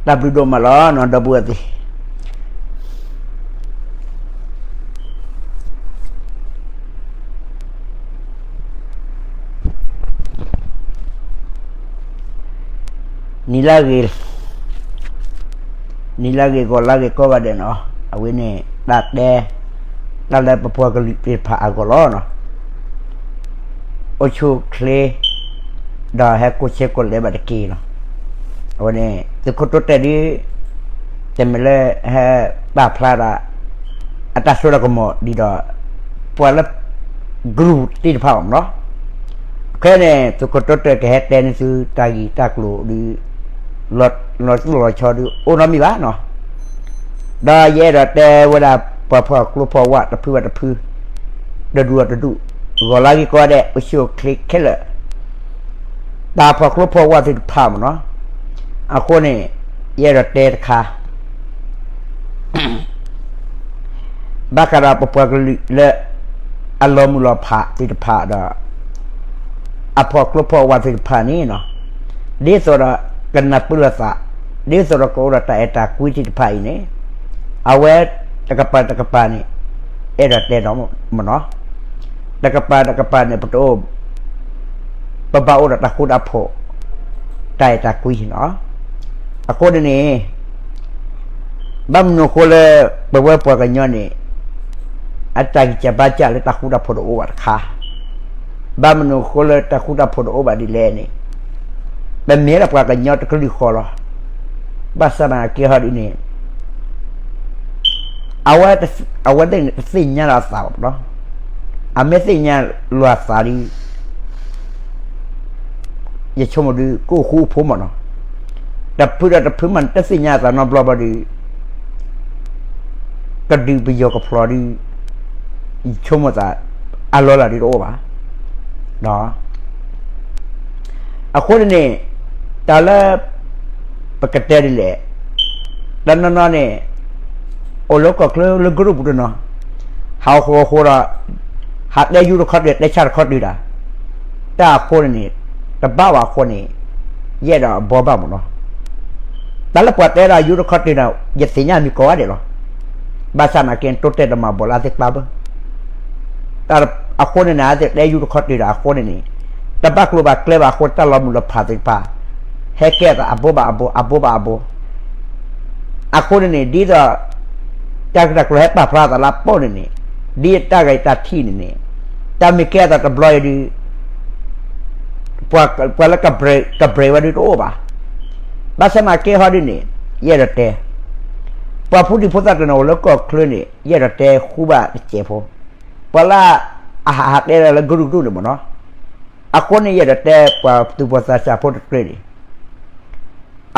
တၢ်ဘျုးဒိၣ်မးလီၤနီၤ ဒီပုၢ်ဝဲၢ်သ့ၣ် နံၤလၢဂ့ၤ, နံၤလၢဂ့ၤ ဂီၤလၢဂ့ၤ ကိးဂၤဒဲးနီၤ, အဝဲန့ၣ် တၢ်တဲ တၢ်လၢပပှၤကလုာ်သ့ၣ်တဖၣ်အဂီၢ်လီၤနီၤ, အိၣ်ဆူၣ်အိၣ်ချ့ ဒီးဟဲကိးဆၢကိးလဲဘၣ်တက့ၢ်နီၤ, အဝဲန့ၣ် သုးခိၣ်တိတဲာ်ဒု တမ့ၢ်လၢဟဲပာ်ဖျါဒီး အတၢ်စိတၢ်ကမီၤဒ်ဒီး ပှၤလၢ group သ့ၣ်တဖၣ်ဘၣ်မနီၤ, ခဲန့ၣ် သုးခိၣ်တိတဲာ်ကဟဲတဲန့ၢ်သုတၢ်ဂ့ၢ်တၢ်ကျိၤဒု လီၤတိၢ်လီၤဆီဒု အိၣ်နီတမံၤဘၣ်နီၤ, ဒီးယအဲၣ်ဒိးတဲဝဲဒၣ် ပှၤဖီၣ်ကျိဖီၣ်ဝါတဖုဘၣ်တဖု တဒူၣ်အတဒူၣ် ဂီၤလၢဂ့ၤကိးဂၤဒဲး အိၣ်ဆူၣ်အိၣ်ချ့ခဲလၢာ် တၢ်ဖီၣ်ကျိဖီၣ်ဝါသ့ၣ်တဖၣ်မနီၤ, အဃိန့ၣ် ယအဲၣ်ဒိးတဲတခါ ဘၣ်ဃးဒီးပပှၤကလုာ်လၢ အလီၤမုၢ်လီၤဖးသ့ၣ်တဖၣ်ဒီး အဖီၣ်ကျိဖီၣ်ဝါသ့ၣ်တဖၣ်န့ၣ်နီၤ, ဒ်သိးဒီးကနၢ်ပၢၢ်လိာ်သး, ဒ်သိးဒီးကအိၣ်ဒီးတၢ်အဲၣ်တၢ်ကွံသ့ၣ်တဖၣ်အံၤန့ၣ်, အဝဲတကပၤတကပၤန့ၣ် အဲၣ်ဒိးတဲဒီးမနီၤ, တကပၤတကပၤန့ၣ် ပတအိၣ် ပဘၣ်အိၣ်ဒီးတၢ်ဃူတၢ်ဖိး, တၢ်အဲၣ်တၢ်ကွံနီၤ, အဃိန့ၣ်န့ၣ် ဘၣ်မနုၤအဃိလၢ ပဝဲပှၤကညီန့ၣ် အတၢ်ဂံၢ်စၢ်ဘါစၢ်လၢတၢ်ဃူတၢ်ဖိးတအိၣ်ဘၣ်တခါ, ဘၣ်မနုၤအဃိလၢတၢ်ဃူတၢ်ဖိးတအိၣ်ဘၣ်ဒ်လဲၣ်န့ၣ်, ပမ့ၢ်လၢပှၤကညီတကလုာ်ဃီလီၤ, ဘၣ်ဆၣ်သနာ်က့ဟီဒ်န့ၣ် အဝဲ အဝဲသ့ၣ်န့ၣ် တသ့ၣ်ညါလီၤအသးဘၣ်နီၤ, အမ့ၢ်သ့ၣ်ညါလီၤအသးဒီး ယဆိကမိၣ်ဒုး ကအိၣ်ဃူအိၣ်ဖိးမနီၤ, တဖုဒီးတဖုမး တသ့ၣ်ညါအသးနီတဘျီဘၣ်ဒီး ကဒုးပယီၤကဖျိးဒီး ယဆိကမိၣ်သး အလီၢ်လၢ်ဒုးတအိၣ်ဘၣ်. အဃိန့ၣ်န့ၣ် တၢ်လၢ ပကတဲဒ်လဲၣ်, တနီၤနီၤန့ၣ် အိၣ်လၢကီၢ်ချၢလၢ group ပူၤတနီၤ, ဟးဃီဃီဒီး ဟးတဲယူတခီတၢၢ် တဲဆၣ်တခီတၢၢ်တၢ်, တၢ်အဃိန့ၣ်န့ၣ် တဘၣ်ဘၣ်အဃိန့ၣ် ယအဲၣ်ဒိးဘှီဘၣ်မနီၤ. တၢ်လၢပှၤတဲဒီးယူတခီတၢၢ်ဒီး ယသ့ၣ်ညါမံၤကိးဂၤဒဲးလီၤ. ဘၣ်ဆၣ်နာ်က့ တိတဲာ်တမၤဘီၣ်လၢအသ့ၣ်ကျါဘၣ်. အဃိန့ၣ်န့ၣ် အသ့ၣ်တဲယူတခီတၢၢ်ဒီးအဃိန့ၣ်န့ၣ် တဘၣ်ကျိၤဘၣ်ကျဲဘၣ်အဃိ တၢ်လီၤမုၢ်လီၤဖးသ့ၣ်တဖၣ် ဟဲကဲအသးအဘိဘၣ်အဘိ အဘိဘၣ်အဘိ. အဃိန့ၣ်န့ၣ် ဒ်သိး တၢ်ကတၢၢ်ကျိၤဟဲပာ်ဖျါသးလၢအပိၢ်န့ၣ်န့ၣ် ဒ်တၢ်ဂ့ၢ်တၢ်ထံၣ်န့ၣ်န့ၣ် တၢ်မ့ၢ်ကဲအသးတဘျီအံၤဒုး ပှၤလၢက ကဘျဲးဝဲဒုးတအိၣ်ဘၣ်. ဘၣ်ဆၣ်သနာ်က့ဟီဒ်န့ၣ် ယအဲၣ်ဒိးတဲ ပှၤဖိဒံဖိသၣ်တနီၤအိၣ်လၢကီၢ်ချၢန့ၣ် ယအဲၣ်ဒိးတဲဃူဘၣ်တစဲးဖိ, ပှၤလၢ အဟးဟးတဲလၢ group န့ၣ်မနီၤ. အဃိန့ၣ် ယအဲၣ်ဒိးတဲပှၤသူၣ်ဘီၣ်သးစၢ်ဖိတကြၢးန့ၣ်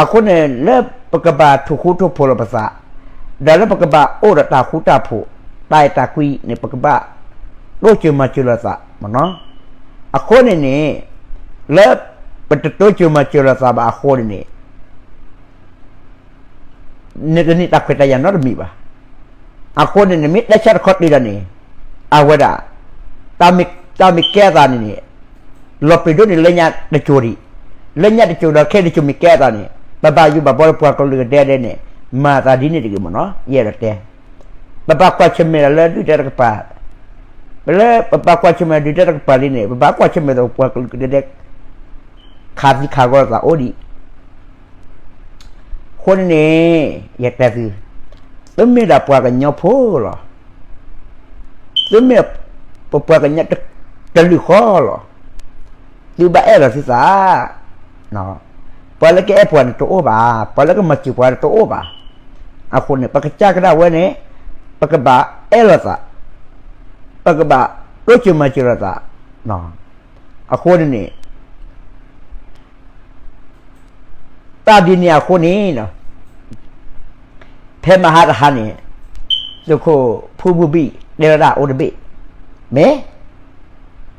အဃိန့ၣ် လၢပကဘၣ်ထိၣ်ဃူထိၣ်ဖိးလိာ်ပသး, ဒီးလၢပကဘၣ်အိၣ်ဒီးတၢ်ဃူတၢ်ဖိး, တၢ်အဲၣ်တၢ်ကွံန့ၣ် ပကဘၣ်တိစၢၤမၤစၢၤလိာ်သးမနီၤ. အဃိန့ၣ်န့ၣ် လၢပတတိစၢၤမၤစၢၤလိာ်သးဘၣ်အဃိန့ၣ်န့ၣ် နတန့ၢ်တၢ်ခွဲးတၢ်ယာ်နီတမံၤဘၣ်. အဃိန့ၣ် နမ့ၢ်တဲဆၣ်တခီတၢၢ်ဒီးန့ၣ် အဝဲဒၣ် တၢ်မ့ၢ်ကဲအသးန့ၣ်န့ၣ် လီၤပျံၤဒိၣ်န့ၣ် လၢညါတစိၤဒံး, လၢညါတစိၤဒီး ခဲအံၤတစိၤမ့ၢ်ကဲအသးန့ၣ် ပဘၣ်ယူးဘၣ်ဘီလၢပှၤကလုာ်ကဒဲဒဲန့ၣ် မၤသးဒ်န့ၣ်တဂ့ၤမနီၤ. ယအဲၣ်ဒိးတဲ ပဘၣ်ကွၢ်ဆၢၣ်မဲာ်လၢဒုၣ်ဒါတကပၤ, ပလၢပဘၣ်ကွၢ်ဆၢၣ်မဲာ်ဒုၣ်ဒါတကပၤလံန့ၣ် ပဘၣ်ကွၢ်ဆၢၣ်မဲာ်ဒီးပှၤကလုာ်ကဒဲဒဲ ခးသံခးဂီၤသးအိၣ်ဒံး အဃိန့ၣ်န့ၣ် ယတဲသု, သုမ့ၢ်ဒၣ်ပှၤကညီဖိလီၤ. သုမ့ၢ်ပပှၤကညီတကလုာ်ဃီလီၤ. သုဘၣ်အဲၣ်လီၤသုသး, ပှၤလၢကအဲၣ်ပှၤန့ၣ်တအိၣ်ဘၣ်, ပှၤလၢကမၤစၢၤပှၤန့ၣ်တအိၣ်ဘၣ်. အဃိန့ၣ် ပကစၢ်ကဒါဝဲန့ၣ် ပကဘၣ်အဲၣ်လိာ်သး, ပကဘၣ်တိစၢၤမၤစၢၤလိာ်သး. အဃိန့ၣ်န့ၣ် တၢ်ဒ်န့ၣ်အဃိန့ၣ် ဖဲမဟါတဟါန့ၣ် သုးခိၣ်ဖုဘိၣ်ဘံၣ်တဲဝဲဒၣ်အိၣ်တဘ့ၣ်, မ့ၢ်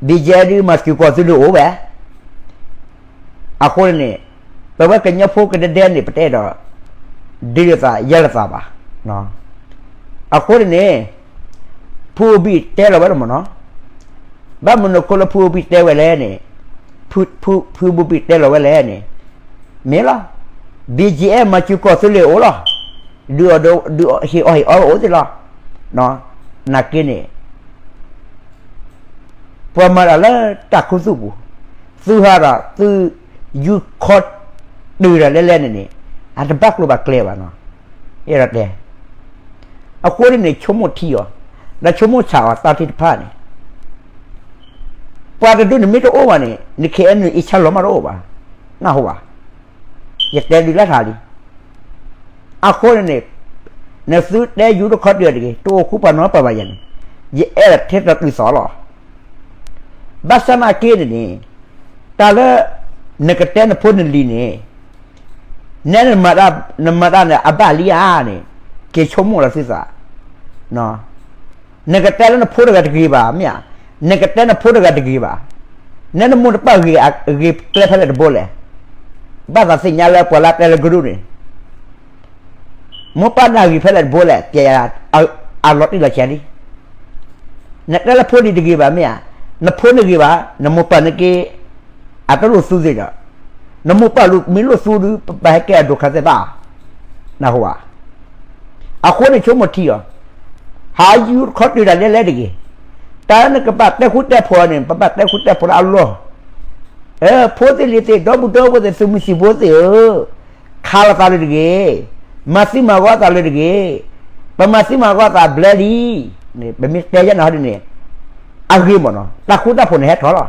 ဘံၣ်ကဲဒုး မၤစၢၤကီၢ်သုလိၤအိၣ်ဝဲ. အဃိန့ၣ်န့ၣ် ပဝဲကညီဖိကဒဲဒဲန့ၣ် ပတအဲၣ်ဒိး ဒုးလိာ်သးယဲလိာ်သးဘၣ်. အဃိန့ၣ်န့ၣ် ဖုဘိၣ်ဘံၣ်တဲလီၤဝဲလီၤမနီၤ. ဘၣ်မနုၤအဃိလၢဖုဘိၣ်ဘံၣ်တဲဝဲလဲၣ်န့ၣ်, ဖုဘိၣ်ဘံၣ်တဲလီၤဝဲလဲၣ်န့ၣ်, မ့ၢ်လီၤ. ဘံၣ်ကၠံၣ်အဲၣ် မၤစၢၤကီၢ်သူလ့ၤအိၣ်လီၤ. ဒုးအီၣ်ဒုး ဒုးဟ့ၣ်အီၣ်ဟ့ၣ်အီအိၣ်သ့ၣ်လီၤ. နာ်က့န့ၣ် ပှၤမၤတၢ်လၢတၢ်ခူသူၣ်ပူၤ, သုဟးဒီးသုယူခီတုၤတၢ်လဲလဲန့ၣ်န့ၣ်, အတဘၣ်ကျိၤဘၣ်ကျဲဘၣ်နီၤ. အဲၣ်ဒိးတဲ အဃိန့ၣ်န့ၣ် ဆိကမိၣ်ထံအီၤ, ဒီးဆိကမိၣ်ဆးအီၤ တၢ်သ့ၣ်တဖၣ်န့ၣ်, ပှၤတဒူၣ်န့ၣ်မ့ၢ်တအိၣ်ဘၣ်န့ၣ် န ခ့အဲၣ်ယူ အ့ၣ်ဆၣ်လီၤမးတအိၣ်ဘၣ်, နၢ်ဟူဘၣ်. ယတဲဒုးလၢထးလံ. အဃိန့ၣ်န့ၣ်, နသုတဲယူတခီတုၤတဂ့ၤ, တအိၣ်ဃူပှၤနီတပှၤဘၣ်ယၤန့ၣ်, ယအဲၣ်ဒိးထဲတီတုၤသီလီၤ. ဘၣ်ဆၣ်နာ်က့န့ၣ်န့ၣ်, တၢ်လၢ နကတဲနဖိနလံၤန့ၣ်, နဲနမၤတၢ်န့ၣ် အဘၣ်လံဧါန့ၣ်, က့ၤဆိကမိၣ်လီၤသုသး. နကတဲလၢနဖိတဂၤတဂ့ၤဘၣ် မ့ၢ်ဧါ, နကတဲနဖိတဂၤတဂ့ၤဘၣ်. နဲနမိၢ်နပၢ်ဂ့ၤ ဂ့ၤကျဲဖဲလဲၣ်တဘိလဲၣ်. ဘၣ်သးသ့ၣ်ညါလၢပှၤလၢအတဲလၢကရူၢ်န့ၣ် မိၢ်ပၢ်နၢ်ဂ့ၤဖဲလဲၣ်တဘိလဲၣ်, ပျဲယၤ အလီၤတံၢ်လီၤဆဲးလံ. နတဲလၢဖိလံၤတဂ့ၤဘၣ်မ့ၢ်ဧါ, နဖိန့ၣ်ဂ့ၤဘၣ်, နမိၢ်ပၢ်န့ၣ်က့ အတလိၣ်သူသ့ၣ်ဒီး, နမိၢ်ပၢ်မ့ၢ်လိၣ်သူဒီး ပဘၣ်ဟဲကဲအဒိၣ်ခါသ့ၣ်ဘၣ်, နၢ်ဟူဧါ. အဃိန့ၣ်ဆိကမိၣ်ထံအီၤ, ဟးယူတခီတုၤတၢ်လဲလဲတဂ့ၤ. တၢ်လၢနကဘၣ်တဲဃူတဲဖိးန့ၣ် ပဘၣ်တဲဃူတဲဖိးလၢအလီၢ်. ဖိသ့ၣ်လံၤသ့ၣ် ဒီပုၢ်ဒီဝဲၢ်သ့ၣ် သုးမုၢ်သံၣ်ဘိသ့ၣ်ဧၢ, ခးလိာ်သးလၢတဂ့ၤ, မၤသံမၤဂီၤသးလၢတဂ့ၤ, ပမၤသံမၤဂီၤသးဘျဲလံ, ပမ့ၢ်တဲယဲၢ်နၤဟီဒ်န့ၣ်, အဂ့ၤမ့ၢ်နီၤ တၢ်ဃူတၢ်ဖိးန့ၣ်ဟဲထီၣ်လီၤ.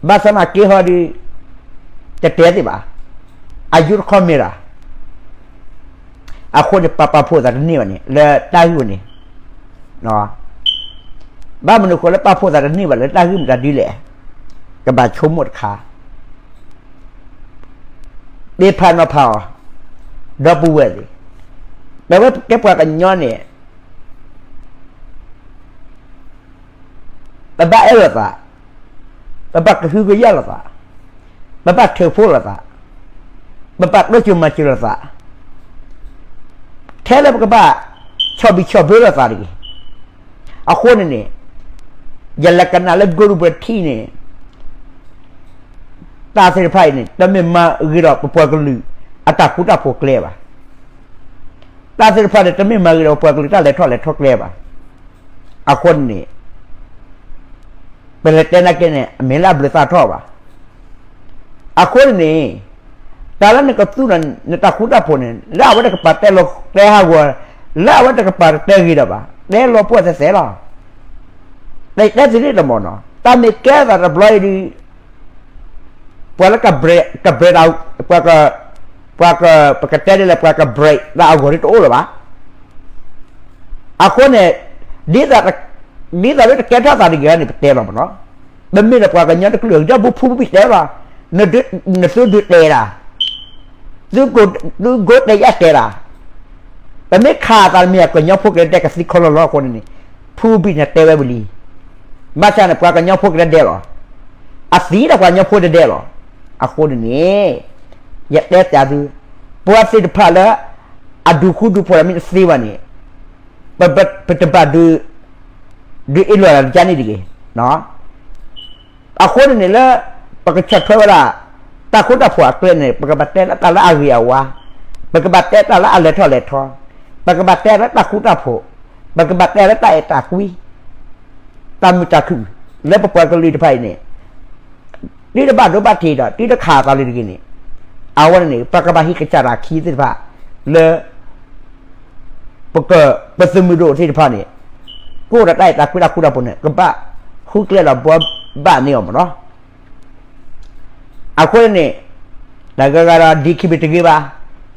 ဘၣ်ဆၣ်နာ်က့ဟီဒီး တတဲသ့ၣ်ဘၣ်, အယူတခီမ့ၢ်ဒၣ် အဃိန့ၣ် ပှၤပာ်ဖှိၣ်သးတန့ၢ်ဘၣ်န့ၣ် လၢတၢ်ဂ့ၢ်န့ၣ်, ဘၣ်မနုၤဃိလၢပာ်ဖှိၣ်သးတန့ၢ်ဘၣ်လၢတၢ်ဂ့ၢ်မတၤဒ်လဲၣ်, ကဘၣ်ဆိကမိၣ်တခါ, သ့ၣ်ဖးနီၤဖးအီၤ, ဒီပုၢ်ဝဲၢ်သ့ၣ်, ပဝဲကဲပှၤကညီန့ၣ် ပဘၣ်အဲၣ်လိာ်သး, ပဘၣ်ကဟုကယာ်လိာ်သး, ပဘၣ်ထၢၣ်ဖိလိာ်သး, ပဘၣ်တိစၢၤမၤစၢၤလိာ်သး, ထဲလၢပကဘၣ်ဆီၣ်ဘံၣ်ဆီၣ်ဘၢလိာ်သးတဂ့ၤ. အဃိန့ၣ်န့ၣ်, ယလဲၤကနၣ်လၢ group ပထံၣ်န့ၣ် တၢ်သ့ၣ်တဖၣ်အံၤန့ၣ် တမ့ၢ်မၤဂ့ၤဒီးပပှၤကလုာ်အတၢ်ဃူတၢ်ဖိးကျဲဘၣ်. တၢ်သ့ၣ်တဖၣ်န့ၣ် တမ့ၢ်မၤဂ့ၤဒီးပပှၤကလုာ်တၢ်လဲၤထီၣ်လဲၤထီကျဲဘၣ်. အဃိန့ၣ် ပလဲၤတဲနာ်က့န့ၣ် အမ့ၢ်လၢအဘျုးသၣ်ထီၣ်ဘၣ်. အဃိန့ၣ်န့ၣ်, တၢ်လၢနကသူၣ်နတၢ်ဃူတၢ်ဖိးန့ၣ် လၢအဝဲတကပၤတဲလီၤတဲဟးဂီၤ, လၢအဝဲတကပၤတတဲဂ့ၤဒီးဘၣ်, တဲလီၤပှီၢ်သဲးသဲးလီၤ. တတဲသ့န့ၣ်တမ့ၢ်နီၤ, တၢ်မ့ၢ်ကဲသးတဘျီအံၤဒီး ပှၤလၢက break က break ပှၤက ပှၤက ပကတဲဒ်လဲၣ် ပှၤက break တၢ်အဂီၢ်ဒ်တအိၣ်လၢၤဘၣ်. အဃိန့ၣ်, ဒ်သိးလၢတကဲထီၣ်သးတဂ့ၤန့ၣ် ပတဲလီၤမ့ၢ်နီၤ. ပမ့ၢ်ဒီးပှၤကညီတကလုာ် ဒီးဘူးဖူဘံၣ်တဲလီၤ, နသုဒုးတဲဒၣ်, သုကိးတဲယၣ်တဲဒၣ်, ပမ့ၢ်ခးအသးတမ့ၢ်ကညီဖိကဒဲကသံခီလီၤလီၤအဃိန့ၣ်န့ၣ်, ဖူဘံၣ်န့ၣ်တဲဝဲဝံၤလံ. ဘၣ်ဆၣ်န့ၣ် ပှၤကညီဖိကဒဲဒဲးလီၤ. အသံဒီးပှၤကညီဖိတဒဲးလီၤ. အဃိန့ၣ်န့ၣ်, ယတဲပျးသု, ပှၤသ့ၣ်တဖၣ်လၢ အဒုးဃူဒုးဖိးတၢ်မ့ၢ်တသ့ဘၣ်န့ၣ်, ပတဘၣ်ဒုး ဒုးအ့ၣ်လိာ်တၢ်တကါန့ၣ်တဂ့ၤ. အဃိန့ၣ်န့ၣ်လၢ ပကဆီၣ်ထွဲဝဲဒၣ် တၢ်ဃူတၢ်ဖိးအကျဲန့ၣ် ပကဘၣ်တဲလၢတၢ်လၢအဂ့ၤအဝါ, ပကဘၣ်တဲတၢ်လၢအလဲၤထီၣ်လဲၤထီ, ပကဘၣ်တဲလၢတၢ်ဃူတၢ်ဖိး, ပကဘၣ်တဲလၢတၢ်အဲၣ်တၢ်ကွံ, တၢ်မုာ်တၢ်ခုၣ် လၢပပှၤကလုာ်တဖၣ်အံၤန့ၣ် ဒ်တဘၣ်ဒိဘၣ်ထံးဒီး ဒ်တခးအသးလၢတဂ့ၤန့ၣ်, အဝဲန့ၣ်န့ၣ် ပကဘၣ်ဟံးကစၢ်တၢ်ခံသ့ၣ်တဖၣ် လၢ ပက ပသုးမုၢ်ဒိၣ်သ့ၣ်တဖၣ်န့ၣ် ကအိၣ်ဒီးတၢ်အဲၣ်တၢ်ကွံတၢ်ဃူတၢ်ဖိးန့ၣ် ကဘၣ်ဃုကျဲဒီးဘှီဘၣ်န့ၢ်အီၤမ့ၢ်နီၤ. အဃိန့ၣ် တဂၤဂၤဒီး DKBA တဂ့ၤဘၣ်,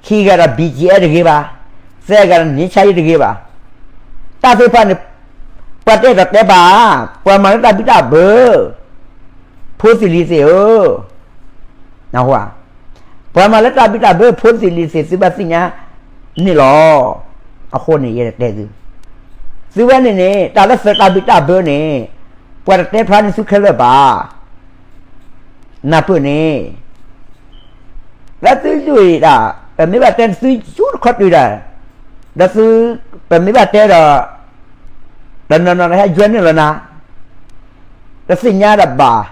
ခံဂၤဒီး BGF တဂ့ၤဘၣ်, သၢဂၤဒီး နံၣ်ဆါယံတဂ့ၤဘၣ်. တၢ်သ့ၣ်တဖၣ်န့ၣ် ပှၤတအဲၣ်ဒိးတဲဘၣ်, ပှၤမၤလၢတၢ်ဘံၣ်တၢ်ဘၢ ဖိသ့ၣ်လံၤသ့ၣ်ဧၢ, ပှၤမၤလၢတၢ်ဘံၣ်တၢ်ဘၢ ဖိသ့ၣ်လံၤသ့ၣ် သုဘၣ်သ့ၣ်ညါန့ၣ်လီၤ. အဃိန့ၣ် ယဲဒၣ်တဲသု, သုဝဲန့ၣ်န့ၣ် တၢ်လၢသုးတၢ်ဘံၣ်တၢ်ဘၢန့ၣ် ပှၤတတဲဖျါန့ၢ်သုခဲလၢာ်ဘၣ်. နၢ်ပၢၢ်န့ၣ် လၢသုယုၢ်အံၤဒၣ် ပမ့ၢ်ဘၣ်တဲသုယူတခီတုၤဒၣ်, ဒီးသု ပမ့ၢ်ဘၣ်တဲဒီး တနီၤနီၤဟဲယွဲန့ၢ်လီၤနၤ, တသ့ၣ်ညါဒၣ်ဘၣ်,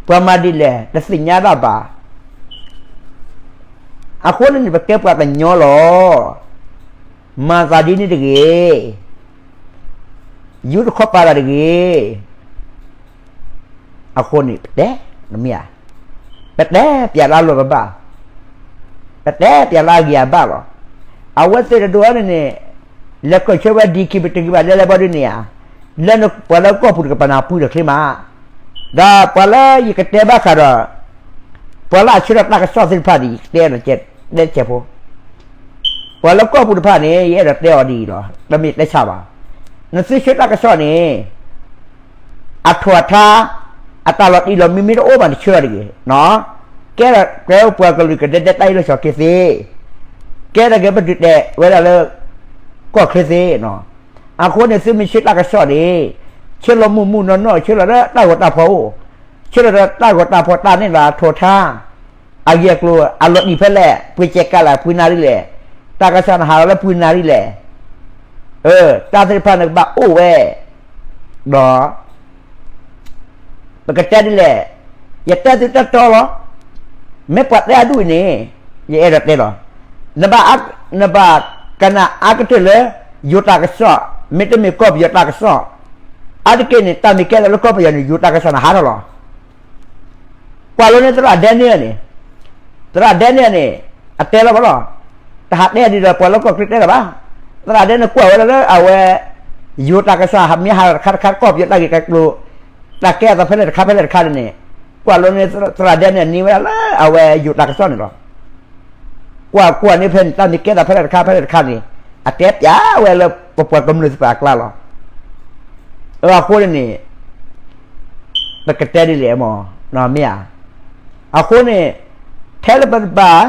ပှၤမၤဒ်လဲၣ် တသ့ၣ်ညါဒၣ်ဘၣ်. အဃိန့ၣ်န့ၣ် ပကဲပှၤကညီလီၤ. မၤသးဒ်န့ၣ်တဂ့ၤ. ယူတခီပာ်သးတဂ့ၤ. အဃိန့ၣ် ပတဲ, မ့ၢ်ဧါ, ပတဲပၠးလၢအလီၢ်ပဘၣ်, ပတဲပၠးလၢအဂ့ၤအဘၣ်လီၤ. အဝဲသ့ၣ်တဒိးန့ၣ်န့ၣ် လဲၤကီၢ်ဆၢဝဲ ဒီခံဘ့ၣ်တဂ့ၤဘၣ် လဲၤလဲၤဘီဒုန့ၣ်ဧါ, လၢပှၤလၢကီၢ်ပူၤတကပၤန့ၣ် အပှ့ၤဒီးချ့မး, ဒီးပှၤလၢယကတဲဘၣ်ဃးဒီး ပှၤလၢအဆှၢဒီးတၢ်ကစီၣ်သ့ၣ်တဖၣ်န့ၣ် ယကတဲတဲတစဲးဖိ, ပှၤလၢကီၢ်ပူၤတဖၣ်န့ၣ် ယအဲၣ်ဒိးတဲအီၤဒ်အံၤလီၤ, တမ့ၢ်တဲဆါဘၣ်. နသုဆှၢတၢ်ကစီၣ်န့ၣ် အထိးအထါ, အတၢ်လီၤတံၢ်လီၤမံမ့ၢ်တအိၣ်ဘၣ်န့ၣ် ဆှၢအီၤတဂ့ၤ, ကဲထီၣ်ကဲပှၤကလုာ်ကဒဲဒဲတၢ်အ့ၣ်လိာ်ဆိးက့သ့, ကဲထီၣ်က့ၤပဒုးတဲာ်ဝဲဒၣ်လၢ ကီၢ်ချၢသ့, အဃိန့ၣ် သုမ့ၢ်ဆှၢတၢ်ကစီၣ်န့ၣ် ဆှၢလီၤမုၢ်မုၢ်နီၢ်နီၢ် ဆှၢလီၤလၢတၢ်ဂီၤတၢ်ဖီအိၣ်, ဆှၢလီၤလၢတၢ်ဂီၤတၢ်ဖီတၢ်န့ၣ်လၢအထိးအထါ အဂ့ၢ်အကျိၤ အလီၤတံၢ်ဖဲလဲၣ်, ပှ့ၤစဲးကးလၢပှဲၤနၣ်ရံၣ်လဲၣ်, တၢ်ကစီၣ်နဟးလီၤလၢပှဲၤနၣ်ရံၣ်လဲၣ်, တၢ်သ့ၣ်တဖၣ်န့ၣ်ကဘၣ်အိၣ်ဝဲ, ဒီး ပကတဲဒ်လဲၣ်, ယတဲသုတၢ်တီလီၤ. မ့ၢ်ပှၤတဲအဒူၣ်အံၤန့ၣ် ယအဲၣ်ဒိးတဲလီၤ. နဘၣ်, နဘၣ်ကနၣ်အါကတၢၢ်လၢ ယိၤတၢ်ကစီၣ်, မ့တမ့ၢ်ကီၢ်ပယီၤတၢ်ကစီၣ်, အါတက့ၢ်န့ၣ် တၢ်မ့ၢ်ကဲသးလၢကီၢ်ပယီၤန့ၣ် ယိၤတၢ်ကစီၣ်န့ၣ်ဟးထီၣ်လီၤ. ကွၢ်လိန့ၢ်သရၣ်ဒဲန့ၣ်န့ၣ်, သရၣ်ဒဲန့ၣ်န့ၣ် အတဲလီၤဘၣ်လီၤ. တဟးတဲဒ်ဒီးပှၤလၢကီၢ်ချၢတဲလီၤဘၣ်. သရၣ်ဒဲန့ၣ်ကွၢ်ဝဲဒၣ်လၢအဝဲ ယိၤတၢ်ကစီၣ်မ့ၢ်ဟးထီၣ်တခါတခါ ကီၢ်ပယီၤတၢ်ဂ့ၢ်တၢ်ကျိၤ တၢ်ကဲအသးဖဲလဲၣ်တခါဖဲလဲၣ်တခါန့ၣ်န့ၣ်, ကွၢ်လိန့ၢ်သရၣ်ဒဲန့ၣ်န့ၢ်ဝဲဒၣ်လၢအဝဲယိၤတၢ်ကစီၣ်န့ၣ်လီၤ. ကွၢ်ကွၢ်န့ၢ်ဖဲန့ၣ် တၢ်မ့ၢ်ကဲသးဖဲလဲၣ်တခါဖဲလဲၣ်တခါန့ၣ် အတဲပၠးဝဲလၢပပှၤကမျၢၢ်သ့ၣ်တဖၣ်အကျါလီၤ. အဃိန့ၣ်န့ၣ် ပကတဲဒ်လဲၣ်မ့ၢ်, မ့ၢ်ဧါ. အဃိန့ၣ် ထဲလၢပတဘၣ်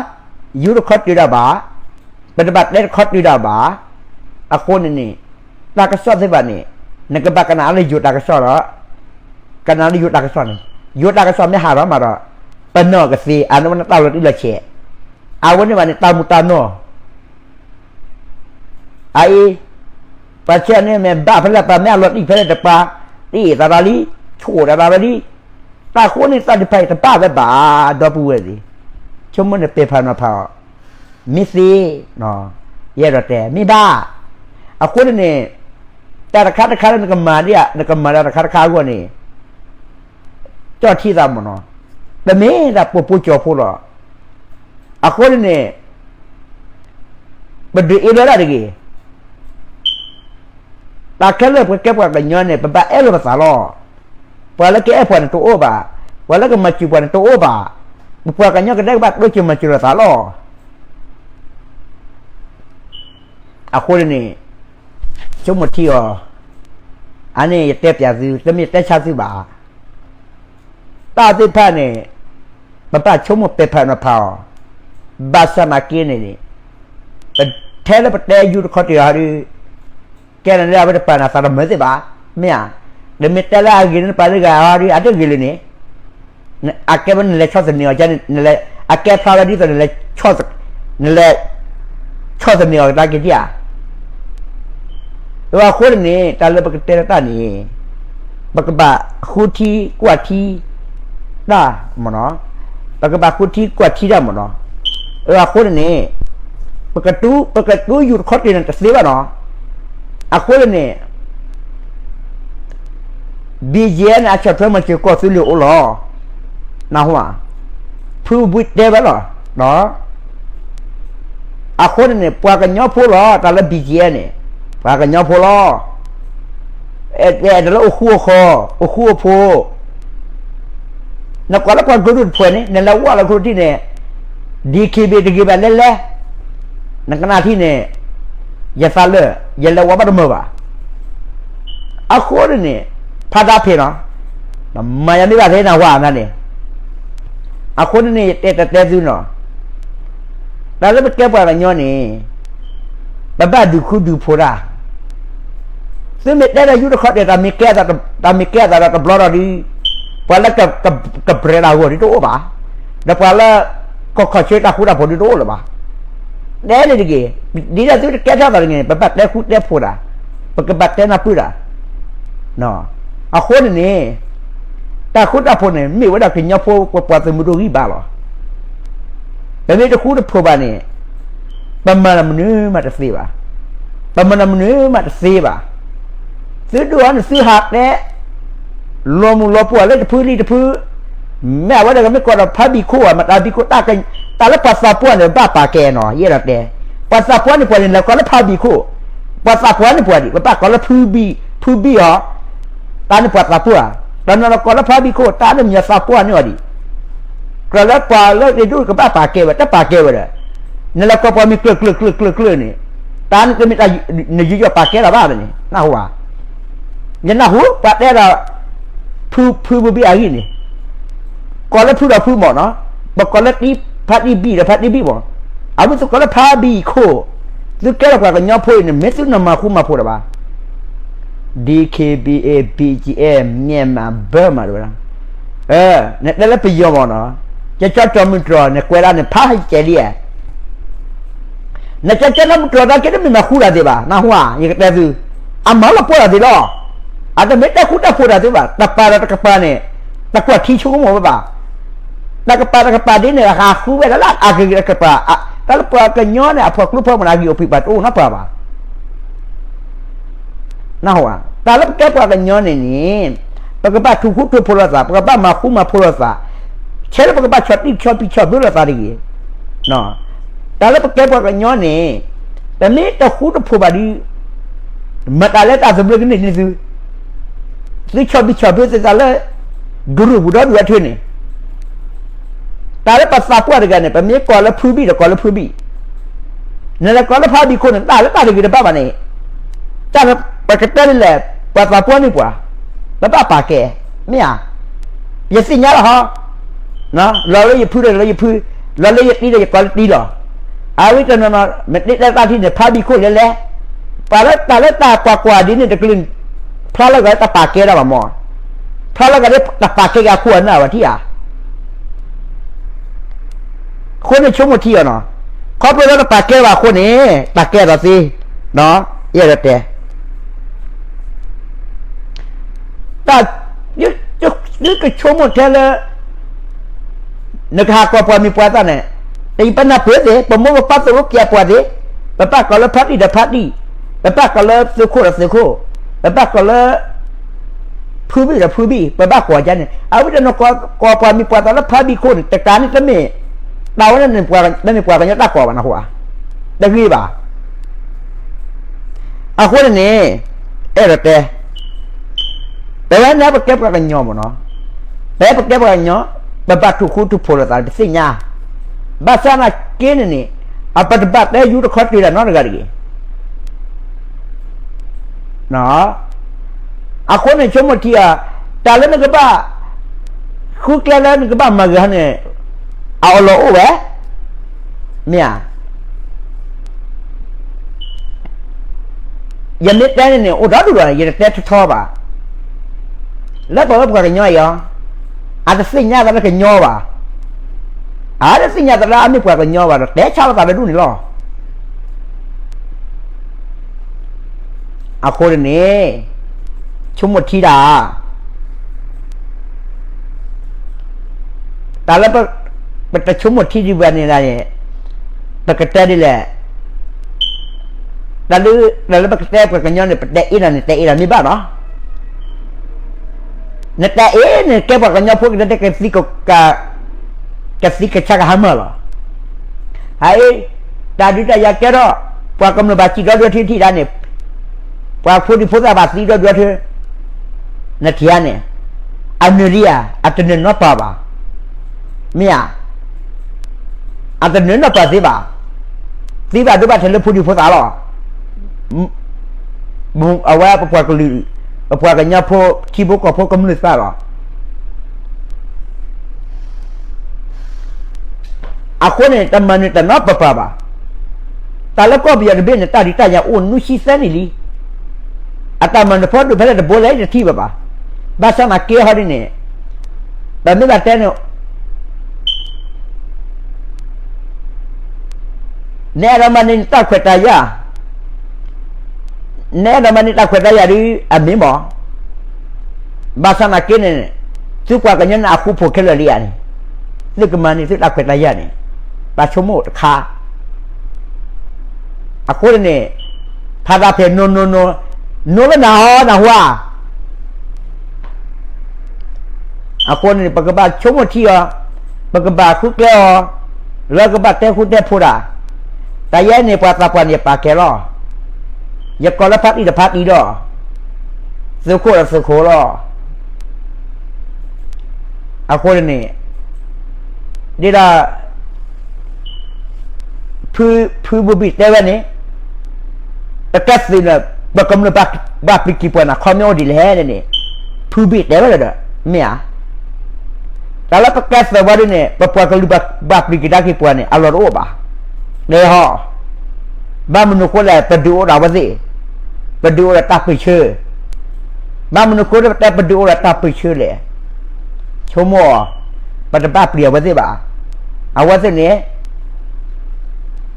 ယူတခီတုၤဒၣ်ဘၣ်, ပတဘၣ်တဲတခီတုၤဒၣ်ဘၣ်, အဃိန့ၣ်န့ၣ် တၢ်ကစီၣ်သ့ၣ်တဖၣ်န့ၣ် နကဘၣ်ကနၣ်လၢယိၤတၢ်ကစီၣ်ဒီး ကနၣ်လၢယိၤတၢ်ကစီၣ်န့ၣ်, ယိၤတၢ်ကစီၣ်မ့ၢ်ဟးထီၣ်မးဒီး ပနီၢ်ကသ့ အနီၢ်ဝဲန့ၣ်တၢ်လီၤတံၢ်လီၤဆဲး, အဝဲန့ၣ်ဘၣ်န့ၣ် တၢ်မူတၢ်နီၢ် အအံၤ, ပှၤဆဲးန့ၣ်မ့ၢ်ဘၣ်ဖဲလဲၣ် ပှၤမ့ၢ်အလီၤတံၢ်ဖဲလဲၣ်တပၤ, တအံၤသးဒၣ်လံ, ဆိၣ်ဒၣ်သးဝဲလံ, တၢ်ဃိန့ၣ်တၢ်တဖၣ်အံၤတဘၣ်ဝဲဘၣ်, ဒီပုၢ်ဝဲၢ်သ့ၣ်, ဆိကမိၣ်နပဲာ်ဖးနီၤဖးအီၤ, မ့ၢ်သ့, ယအဲၣ်ဒိးတဲ မ့ၢ်ဘၣ်, အဃိန့ၣ်န့ၣ် တၢ်တခါတခါလၢနကမၤဒ်, နကမၤတၢ်တခါတခါအဂီၢ်န့ၣ် ကၠီၣ်ထံသးမ့ၢ်နီၤ, တမ့ၢ်ဒၣ်ပှၤဖိကၠီၤဖိလီၤ. အဃိန့ၣ်န့ၣ် ပဒုးအ့ၣ်လီၤဒၣ်တဂ့ၤ. တၢ်ခဲလၢာ်ပကဲပှၤကညီန့ၣ် ပဘၣ်အဲၣ်လီၤပသးလီၤ. ပှၤလၢကအဲၣ်ပှၤန့ၣ်တအိၣ်ဘၣ်, ပှၤလၢကမၤစၢၤပှၤန့ၣ်တအိၣ်ဘၣ်. ပပှၤကညီကဒဲကဘၣ်တိစၢၤမၤစၢၤလိာ်သးလီၤ. အဃိန့ၣ်န့ၣ် ဆိကမိၣ်ထံအီၤ, အန့ၣ်ယတဲပၠးသု တမ့ၢ်တဲဆါသုဘၣ်. တၢ်သ့ၣ်တဖၣ်န့ၣ် ပဘၣ်ဆိကမိၣ်ပဲာ်ဖးနီၤဖးအီၤ, ဘၣ်ဆၣ်နာ်က့န့ၣ်န့ၣ် ထဲလၢပတဲယူတခီတ့ၢ်အီၤဒီး ကဲနၤလၢအဝဲတပၤန့ၣ် သးတမုာ်သ့ၣ်ဘၣ်, မ့ၢ်ဧါ. နမ့ၢ်တဲလၢအဂ့ၤန့ၣ် နပာ်လၢဂၤအီၤဒီး အတဂ့ၤလၢၤန့ၣ် အကဲဝဲနလဲၤဆီၣ်သနံးအီၤန့ၣ်, အကဲဖျါဝဲဒ်သိးနလဲၤ, နလဲၤ ဆီၣ်သနံးအီၤကဒါက့ၤဒံးဧါ. အဃိန့ၣ်န့ၣ် တၢ်လၢပကတဲလၢတၢ်န့ၣ် ပကဘၣ်ဃုထံကွၢ်ထံတၢ်မ့ၢ်နီၤ, ပကဘၣ်ဃုထံကွၢ်ထံတၢ်မ့ၢ်နီၤ. အဃိန့ၣ်န့ၣ် ပကတူၢ်, ပကတူၢ်ယူၢ်တခီတ့ၢ်န့ၣ်တသ့ဘၣ်နီၤ. အဃိန့ၣ်န့ၣ် ဘံၣ်ကၠံၣ်အဲၣ်န့ၣ် အဆီၣ်ထွဲမၤစၢၤကီၢ်သူလ့ၤအိၣ်လီၤ. နၢ်ဟူဧါ, ဖုဘှံးတဲဝဲလီၤ. အဃိန့ၣ်န့ၣ် ပှၤကညီဖိလီၤ. တၢ်လၢဘံၣ်ကၠံၣ်အဲၣ်န့ၣ် ပှၤကညီဖိလီၤ. အဲၣ်ဒိးလၢအိၣ်ဃူအိၣ်ဃီ, အိၣ်ဃူအိၣ်ဖိး နကွၢ်လၢပှၤကရူၢ်တဖုန့ၣ် နလဲၤဝဲလၢကရူၢ်ထံန့ၣ် ဒံခံဘ့ၣ်တဂ့ၤဘၣ်လဲၤလဲၤ, နကနၣ်ထံန့ၣ် ယသးလၢာ် ယလဲၤဝဲဘၣ်တမုာ်ဘၣ်. အဃိန့ၣ်န့ၣ် ဖါဒါဖ့းနီၤ, မၤယၤမ့ၢ်ဘၣ်သ့နၢ်ဟူနၤန့ၣ်. အဃိန့ၣ်န့ၣ် ယတဲတတဲသုနီၤ, တၢ်လၢပကဲပှၤကညီန့ၣ် ပဘၣ်ဒုးဃူဒုးဖိးတၢ် သုမ့ၢ်တဲဒီးယူၢ်တခီတ့ၢ် တၢ်မ့ၢ်ကဲအသးဒီးတဘျီဒီးဒုး ပှၤလၢကပြဲးတၢ်ဂီၤဒုးတအိၣ်ဘၣ်, ဒီးပှၤလၢ ကခီၣ်ဆၢတၢ်ဃူတၢ်ဖိးဒုးတအိၣ်လၢၤဘၣ်. တဲန့ၣ်တဂ့ၤ, ဒ်သိးသုတကဲထီၣ်သးတဂ့ၤန့ၣ် ပဘၣ်တဲဃူတဲဖိးတၢ်, ပကဘၣ်တဲနၢ်ပၢၢ်တၢ်. အဃိန့ၣ်န့ၣ် တၢ်ဃူတၢ်ဖိးန့ၣ် မ့ၢ်ဝဲဒၣ်ကညီဖိပပှၤသုးမုၢ်ဒိၣ်ဂံၢ်ဘါလီၤ. ပမ့ၢ်တဃူတဖိးဘၣ်န့ၣ် ပမၤတၢ်မနုၤမးတသ့ဘၣ်. ပမၤတၢ်မနုၤမးတသ့ဘၣ်. သုဒိၣ်အီၤန့ၣ်သုဟးတဲ လီၤမုၢ်လီၤပှီၢ်လၢတဖုလံၤတဖု, မ့ၢ်အဝဲဒၣ်ကမ့ၢ်ကိးဒီးဖါဘံၣ်ခိၣ်ဧါ, မတၤဘံၣ်ခိၣ်, တၢ်လၢပှၤသးပှၢ်န့ၣ် ဘၣ်ပာ်ကဲနီၤ, ယအဲၣ်ဒိးတဲ, ပှၤသးပှၢ်န့ၣ်ပှၤန့ၣ် လဲၤကိးလၢဖါဘံၣ်ခိၣ်, ပှၤသးပှၢ်န့ၣ်ပှၤဒံး ပဘၣ်ကိးလၢဖုဘံၣ်, ဖုဘံၣ်အီၤ, တၢ်န့ၣ်ပှၤသးပှၢ်, တနီၤနီၤကိးလၢဖါဘံၣ်ခိၣ်, တၢ်န့ၣ်မ့ၢ်သးပှၢ်န့ၣ်အီၤဒံး, ကြၢးလၢပှၤလၢတဒူၣ်ကဘၣ်ပာ်ကဲဝဲ တပာ်ကဲဝဲဒီး, နလဲၤကိးပှၤမ့ၢ်ကျၢၤကျၢၤကျၢၤကျၢၤကျၢၤန့ၣ်, တၢ်န့ၣ်တမ့ၢ်တၢ်နယူးယီၣ်ပာ်ကဲလီၤဘၣ်န့ၣ် နၢ်ဟူဧါ. ယနၢ်ဟူ ပှၤတဲဒီး ဖု ဖုဘံၣ်အဂ့ၢ်န့ၣ်, ကိးလၢဖုဒီးဖုမ့ၢ်နီၤ, ပကိးလၢတံ ဖါတံဘံၣ်ဒီးဖါတံဘံၣ်မ့ၢ်, အဝဲသုကိးလၢဖါဘံၣ်ခိၣ်, သုကဲထီၣ်ပှၤကညီဖိအံၤန့ၣ် မ့ၢ်သုနမၤဃူမၤဖိးတၢ်ဘၣ်. ဒံ ခ့ဘံၣ်အ့ၣ် ဘံၣ်ကၠံၣ်အဲၣ် မၠဲၣ်မး ဘၢမး တဲဝဲဒၣ်, နတဲလၢပယီၤမ့ၢ်နီၤ, ကၠီကၠီတီမုၢ်တြီၤ နကွဲးဒၣ်န့ၣ် ဖးဟဲကဲလံဧါ. နကၠီကၠီတီမုၢ်တြီၤ တၢ်က့တမ့ၢ်မၤဃူတၢ်သ့ဘၣ် နၢ်ဟူဧါ, ယကတဲသု, အမၤလီၤပှီၢ်တၢ်သ့လီၤ. အတမ့ၢ်တဲဃူတၢ်ဖိးတၢ်သ့ဘၣ်, တပၤဒီးတကပၤန့ၣ် တကွၢ်ထံဆိကမိၣ်ဝဲဘၣ်. တကပၤတကပၤဒ်န့ၣ် ဟးဃုဝဲဒၣ်လၢအဂ့ၤတကပၤ, တၢ်လၢပှၤကညီန့ၣ် အဖီၣ်ကျိဖီမုၢ်န့ၣ် အဂံၢ်အိၣ်ဖံးပှၤတအိၣ်နီတပၤဘၣ်. နၢ်ဟူဧါ, တၢ်လၢပကဲပှၤကညီန့ၣ်န့ၣ်, ပကဘၣ်ထူၣ်ဃူထူၣ်ဖိးလိာ်သး, ပကဘၣ်မၤဃူမၤဖိးလိာ်သး, ဆဲးလၢပကဘၣ်ဆီၣ်တံၢ်ဆီၣ်ပံၤဆီၣ်ဘၢလိာ်သးတဂ့ၤ. တၢ်လၢပကဲပှၤကညီန့ၣ်, ပမ့ၢ်တဃူတဖိးဘၣ်ဒီး, မတၤလၢတၢ်သဘျ့ကန့ၢ်န့ၢ်သု, သုဆီၣ်ဘံၣ်ဆီၣ်ဘၢသုသးလၢ ကရူၢ်ပူၤဒီဒူၣ်အထၢန့ၣ်, တၢ်လၢပသးပှၢ်တဂၤန့ၣ် ပမ့ၢ်ကိးလၢဖုဘံၣ်ဒီးကိးလၢဖုဘံၣ်, နလဲၤကိးလၢဖါဘံၣ်ခိၣ်န့ၣ် တၢ်လၢတၢ်တဂ့ၤတဘၣ်ဘၣ်န့ၣ်, တၢ်ပကတဲဒ်လဲၣ်, ပှၤသးပှၢ်န့ၢ်ပှၤ, ပဘၣ်ပာ်ကဲ, မ့ၢ်ဧါ, ယသ့ၣ်ညါလီၤဟီ, လီၤလၢယဖုဒီးလီၤလၢယဖု, လီၤလၢယတံဒီးယကိးလၢတံလီၤ. အဝဲတနီၤနီၤ မ့ၢ်တ့တဲတၢ်ထံၣ်န့ၣ် ဖါဘံၣ်ခိၣ်လဲၤလဲၤ, ပှၤလၢတၢ်လၢတၢ်ကွၢ်ကွၢ်ဒ်န့ၣ်တကလုာ်, ဖျါလၢဂၤတၢ်ပာ်ကဲဒၣ်ဘၣ်မး, ဖျါလၢဂၤတၢ်ပာ်ကဲက့ၤအခိၣ်အနၢ်ဘၣ်ထံၣ်ဧါ. အဃိန့ၣ်ဆိကမိၣ်ထံအီၤနီၤ, ခီဖျိလၢတပာ်ကဲဘၣ်အဃိန့ၣ် တၢ်ကဲအသးသ့, ယအဲၣ်ဒိးတဲ, တၢ်, သုကဆိကမိၣ်ထဲလၢ နကဟးကိးပှၤမံၤပှၤသၣ်န့ၣ်, တယပနၢ်ပၢၢ်သ့, ပမိၢ်ပပၢ်သိၣ်လိကဲပှၤသ့, ပဘၣ်ကိးလၢဖါတံၢ်ဒီးဖါတံၢ်, ပဘၣ်ကိးလၢသုးခိၣ်ဒီးသုးခိၣ်, ပဘၣ်ကိးလၢ ဖုဘံၣ်ဒီးဖုဘံၣ်, ပဘၣ်ကိးဒ်န့ၣ်, အဝဲတနီၤကိးပှၤမံၤပှၤသၣ်လၢဖါဘံၣ်ခိၣ်န့ၣ် တကးန့ၣ်တမ့ၢ်, တၢ်ဝဲန့ၣ် တမ့ၢ်ပှၤကညီတၢ်ကိးဘၣ်နၢ်ဟူဧါ, တဂ့ၤဘၣ်. အဃိန့ၣ်န့ၣ်, အဲၣ်ဒိးတဲ, ပဝဲန့ၣ်ပကဲပှၤကညီမ့ၢ်နီၤ, ပဝဲပကဲပှၤကညီ, ပဘၣ်ထူၣ်ဃူထူၣ်ဖိးလိာ်သး ပသ့ၣ်ညါ, ဘၣ်ဆၣ်သနာ်က့န့ၣ်န့ၣ်, အပတဘၣ်တဲယူတခီတ့ၢ်တၢ်နီတဂၤတဂ့ၤ အဃိန့ၣ်ဆိကမိၣ်ထံအီၤ, တၢ်လၢနကဘၣ်, ဃုကျဲလၢနကဘၣ်မၤဂ့ၤဟီန့ၣ်, အအီၣ်လီၤအိၣ်ဝဲ, မ့ၢ်ဧါ. ယမ့ၢ်တဲန့ၣ်န့ၣ် အိၣ်ဒီဒူၣ်ဒီး ယတတဲထီထီဘၣ်. လၢပဝဲပှၤကညီအံၤအီၤ, အတသ့ၣ်ညါသးလၢကညီဘၣ်. အတသ့ၣ်ညါသးလၢအမ့ၢ်ပှၤကညီဘၣ်ဒီး တဲဆါလိာ်သးတဒူၣ်န့ၣ်လီၤ. အဃိန့ၣ်န့ၣ်, ဆိကမိၣ်ထံတၢ်, တၢ်လၢပ, ပတဆိကမိၣ်ထံဒံးဘၣ်န့ၣ်ဒၣ်န့ၣ်, ပကတဲဒ်လဲၣ်, တၢ်လၢ, တၢ်လၢပကတဲပှၤကညီန့ၣ် ပတဲအ့ၣ်ဒၣ်န့ၣ် တဲအ့ၣ်ဒၣ်မ့ၢ်ဘၣ်နီၤ. နတဲအ့ၣ်န့ၣ် ကဲပှၤကညီဖိကတဲကသံ, ကသံကဆါကဟါမၢ်လီၤ. ဟါအ့ၣ်, တၢ်ဒုးတၢ်ယၤကဲထီၣ်, ပှၤကမျၢၢ်ဘၣ်စံၣ်ဒီဒူၣ်ထံထံၣ်ဒၣ်န့ၣ်, ပှၤဖိဒံဖိသၣ်ဘၣ်သံဒီဒူၣ်ထံ, နထံၣ်ဧါန့ၣ်, အနၢၤဒံဧါ, အတနၢၤနီတပၤဘၣ်. မ့ၢ်ဧါ, အတနၢၤနီတပၤသ့ဘၣ်. သံဘၣ်ဒိဘၣ်ထံးလၢဖိဒံဖိသၣ်လီၤ. အဝဲပပှၤကလုာ်, ပပှၤကညီဖိ, ထံဖိကီၢ်ဖိကမျၢၢ်သၣ်လီၤ. အဃိန့ၣ် တမၤနၢၤတၢ်နီတပၤဘၣ်. တၢ်လၢကီၢ်ပယီၤတဘ့ၣ်န့ၣ် တၢ်ဒုးတၢ်ယၤအိၣ်နွံဆံသၢနံၣ်လံ. အတၢ်မၤနၢၤဖီဒိၣ်ဖဲလဲၣ်တဘိလဲၣ်တထံၣ်ဘၣ်ဘၣ်. ဘၣ်ဆၣ်သနာ်က့ဟီဒ်န့ၣ်, ပမ့ၢ်ဘၣ်တဲန့ၣ် နအဲၣ်ဒိးမၤန့ၢ်နတၢ်ခွဲးတၢ်ယာ်, နအဲၣ်ဒိးမၤန့ၢ်တၢ်ခွဲးတၢ်ယာ်ဒီး အမ့ၢ်မး. ဘၣ်ဆၣ်သနာ်က့န့ၣ်, သုပှၤကညီန့ၣ်အဃူဖိးခဲလၢာ်လံဧါန့ၣ်, သုကမၤန့ၢ်သုတၢ်ခွဲးတၢ်ယာ်န့ၣ်, ပ အဆိကမိၣ်တခါ, အဃိန့ၣ်န့ၣ် ဖးတၢ်ဖဲ no no no, no လၢနၤဟီ နၢ်ဟူဧါ. အဃိန့ၣ် ပကဘၣ်ဆိကမိၣ်ထံအီၤ, ပကဘၣ်ဃုကျဲအီၤ, လၢကဘၣ်တဲဃူတဲဖိးတၢ်, တၢ်ယဲန့ၣ် ပှၤသးပှၢ်န့ၣ် ယပာ်ကဲလီၤ. ယကိးလၢဖါတံၢ်ဒီးဖါတံၢ်ဒီး, သုးခိၣ်ဒီးသုးခိၣ်လီၤ. အဃိန့ၣ်န့ၣ် ဒ်ဒီး ဖု ဖုဘိဘံၣ်တဲဝဲန့ၣ်, ပကဲသုးန့ၣ် ပကမျၢၢ်ဘၣ်ပျံၤကံၢ်ပှၤန့ၣ် ခီပညီအိၣ်ဒ်လဲၣ်န့ၣ်န့ၣ်, ဖုဘိဘံၣ်တဲဝဲလၢဒီး မ့ၢ်ဧါ. တၢ်လၢပကဲသုးဝဲဒၣ်န့ၣ် ပပှၤကလုာ်ဘၣ်ပျံၤကံၢ်တၢ်ကံၢ်ပှၤန့ၣ် အလီၢ်တအိၣ်ဘၣ်. တဲဟီ, ဘၣ်မနုၤဃိလဲၣ် ပဒုးအိၣ်ဒီးအဝဲသ့ၣ်, ပဒုးအိၣ်ဒီးတၢ်ပၢၢ်ဆၢ, ဘၣ်မနုၤဃိလၢပတဲပဒုးအိၣ်ဒီးတၢ်ပၢၢ်ဆၢလဲၣ်. ဆိကမိၣ်အီၤ, ပတဘၣ်ပျံၤအဝဲသ့ၣ်ဘၣ်. အဝဲသ့ၣ်န့ၣ်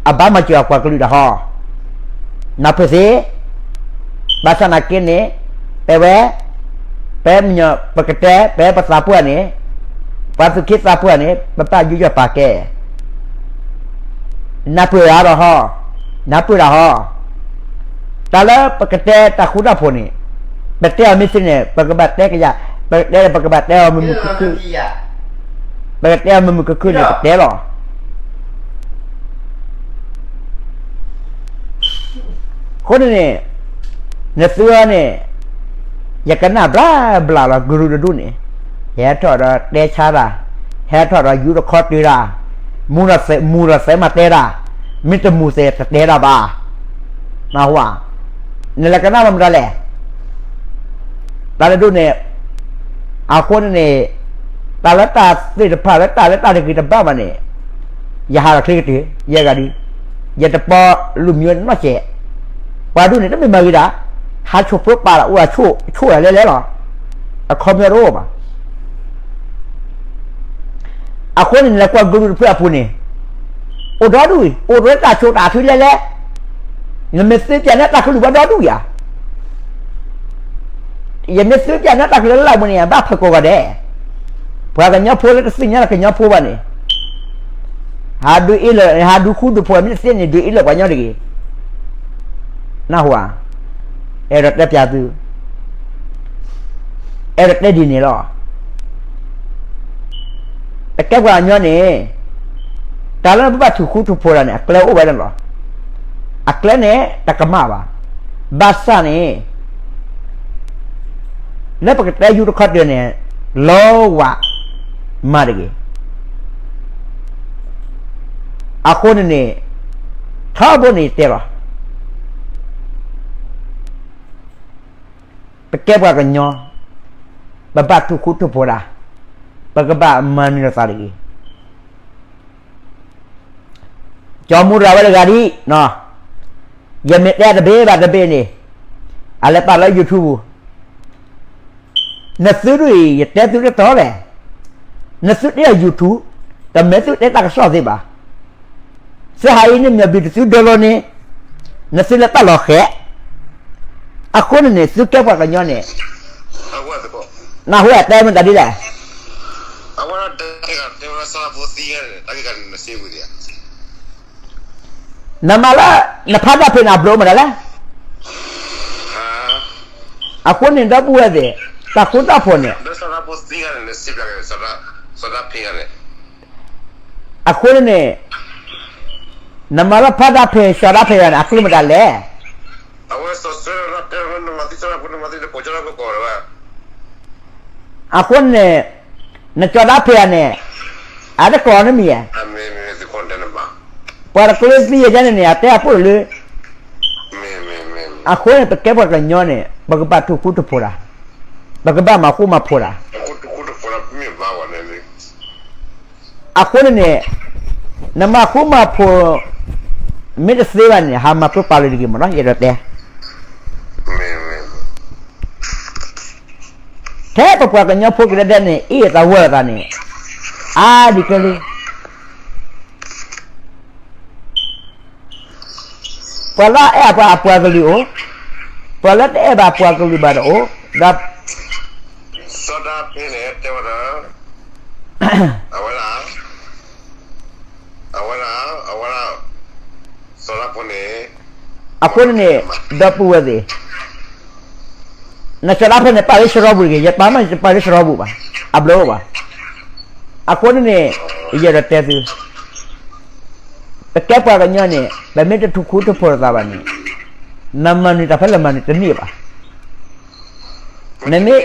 အဘၣ်မၤစၢၤအပှၤကလုာ်တၢ်ဟီ, နၢ်ပၢၢ်သ့, ဘၣ်ဆၣ်နာ်က့န့ၣ် တဲဝဲ, ပမညီ ပကတဲ ပပသးပှၢ်န့ၣ်, ပှၤသူၣ်က့သးပှၢ်န့ၣ် ပဘၣ်ယူးယီၣ်ပာ်ကဲ နၢ်ပၢၢ်တၢ်ဒီးဟီ, နၢ်ပၢၢ်တၢ်ဟီ, တၢ်လၢပကတဲတၢ်ဃူတၢ်ဖိးန့ၣ်, ပတဲအီၤမ့ၢ်သ့န့ၣ် ပကဘၣ်တဲကယၤ, ပတဲပကဘၣ်တဲအီၤမုာ်မုာ်ခုၣ်ခုၣ်, ပကတဲအီၤမုာ်မုာ်ခုၣ်ခုၣ်န့ၣ် ပတဲလီၤ. အဃိန့ၣ်န့ၣ်, နသုန့ၣ်, ယကနၣ်ဘျါဘျါလီၤကရူၢ်တဒူၣ်န့ၣ်, ဟဲထီၣ်ဒီးတဲဆါတၢ်, ဟဲထီၣ်ဒီးယူးတခီတၢၤတၢ်, မူဒီးသဲမၤတဲတၢ်, မ့ၢ်တမူသဲတတဲတၢ်ဘၣ်, နၢ်ဟူဧါ, နလဲၤကနၣ်မတၤလဲၣ် တၢ်တဒူၣ်န့ၣ်, အဃိန့ၣ်န့ၣ်, တၢ်လၢတၢ်သ့ၣ်တဖၣ်လၢတၢ်လၢတၢ်တဂ့ၤတဘၣ်ဘၣ်န့ၣ်, ယဟးလီၤချ့ကတၢၢ် ယဲဂၤဒု, ယတပီလူၤမံၤဝဲနီတစဲး, ပှၤဒူၣ်န့ၣ် တမ့ၢ်မၤဂ့ၤဒၣ်, ဟးဆိၣ်ဖိပာ်လီၤအိၣ်အဆိၣ်ဆိၣ်ဒၣ်လဲလဲလီၤ, အခီပညီတအိၣ်ဘၣ်. အဃိန့ၣ် နလဲၤကွၢ်ကရူၢ်တဖျၢၣ်အပူၤန့ၣ်, အိၣ်ဒီဒူၣ်အံၤ အိၣ်ဒီးတၢ်ဆိၣ်တၢ်ထုလဲလဲ, နမ့ၢ်သ့ပၠးန့ၢ်တၢ်ကလုၢ်ဘၣ်ဒီဒူၣ်ဧါ. ယမ့ၢ်သ့ပၠးန့ၢ်တၢ်ကလုၢ်လၢလၢပူၤန့ၣ် ဘၣ်ဖးကိးဂၤဒဲး, ပှၤကညီဖိလၢတသ့ၣ်ညါလၢကညီဖိဘၣ်န့ၣ်, ဟးဒုးအ့ၣ်လၢ ဟးဒုးဃူဒုးဖိး မ့ၢ်တသ့န့ၣ် ဒုးအ့ၣ်လၢပှၤကညီတဂ့ၤ, နၢ်ဟူဧါ, အဲၣ်ဒိးတဲပၠးသု အဲၣ်ဒိးတဲဒ်န့ၣ်လီၤ. ပကဲပှၤကညီန့ၣ်, တၢ်လၢပဘၣ်ထုးဃူထုးဖိးတၢ်န့ၣ် အကျဲအိၣ်ဝဲန့ၣ်လီၤ. အကျဲန့ၣ် တကမၣ်ဘၣ်. ဘၣ်ဆၣ်န့ၣ် လၢပကတဲယူးတခီတၢၤန့ၣ် လီၤဝးမၤတဂ့ၤ. အဃိန့ၣ်န့ၣ် ထီဘိန့ၣ်တဲလီၤ. ပကဲပှၤကညီ, ပဘၣ်ထုးဃူထုးဖိးတၢ်, ပကဘၣ်မၤနၢၤလိာ်သးတဂ့ၤ. ကၠီမူရၤဝဲတဂၤဒ်, ယမ့ၢ်တဲတဘ့ၣ်ဘၣ်တဘ့ၣ်န့ၣ်, အလဲၤပာ်လၢ YouTube ပူၤ နသုဒ်အံၤ ယတဲသုတတီလဲၣ်. နသုတဲအီၤ YouTube, တမ့ၢ်သုတဲတၢ်ကစီၣ်သ့ဘၣ်. သုဟးအံၤန့ၣ် မ့ၢ်ဘျုးတသုဒၢလီၤန့ၣ်, နသုလဲၤပာ်လီၤဃဲး. အဃိန့ၣ်န့ၣ် သုကဲပှၤကညီန့ၣ်, နၢ်ဟူအတဲမ့ၢ်တၢ်ဒ်လဲၣ်. နမၤလၢ နဖးတၢ်ဖဲန့ၣ် အဘျုးမတၤလဲၣ်. အဃိန့ၣ် ဒီပုၢ်ဝဲၢ်သ့ၣ်, တၢ်ဃူတၢ်ဖိးန့ၣ်, အဃိန့ၣ်န့ၣ်, နမၤလၢဖးတၢ်ဖဲ စီၤတၢ်ဖဲယၤန့ၣ် အကျိၤမတၤလဲၣ်. အဃိန့ၣ်, နကၠီတၢ်ဖဲယၤန့ၣ်, အတကိးနမံၤဧါ. ပှၤတကျိသံယဲန့ၣ်န့ၣ် အတဲအပိၢ်လၢ အဃိန့ၣ် ပကဲပှၤကညီန့ၣ် ပကဘၣ်ထုးဃူထုးဖိးတၢ်, ပကဘၣ်မၤဃူမၤဖိးတၢ်. အဃိန့ၣ်န့ၣ်, နမၤဃူမၤဖိး မ့ၢ်တသ့ဘၣ်န့ၣ် ဟးမၤပၢပာ်လၢတဂ့ၤမးနီၤ ယအဲၣ်ဒိးတဲ. ထဲပပှၤကညီဖိကဒဲဒဲန့ၣ် အ့ၣ်သးဝီသးန့ၣ် အါဒံးကဲလံ. ပှၤလၢအအဲၣ်အပှၤကလုာ်အိၣ်, ပှၤလၢတအဲၣ်ဘၣ်ပှၤကလုာ်ဘၣ်တအိၣ်, ဒီး စီၤဒၤဖ့န့ၣ် တဲဝဲဒၣ်, အဝဲဒၣ်, အ အဝဲဒၣ် အဝဲဒၣ် စီၤဒၣ်ဖိန့ၣ် အဃိန့ၣ်န့ၣ် ဒီပုၢ်ဝဲၢ်သ့ၣ် နစီၤဒၣ်ဖိန့ၣ် ပာ်လၢစရီပူၤတဂ့ၤ, ယပာ်မး ယတပာ်လၢစရီပူၤဘၣ်, အဘျုးအိၣ်ဘၣ်. အဃိန့ၣ်န့ၣ် ယအဲၣ်ဒိးတဲသု ပကဲပှၤကညီန့ၣ် ပမ့ၢ်တထူၣ်ခူထူၣ်ဖိးလိာ်သးဘၣ်န့ၣ် နမၤနုၤတၢ်ဖဲလဲၣ်မၤနုၤတန့ၢ်ဘၣ်. နမ့ၢ်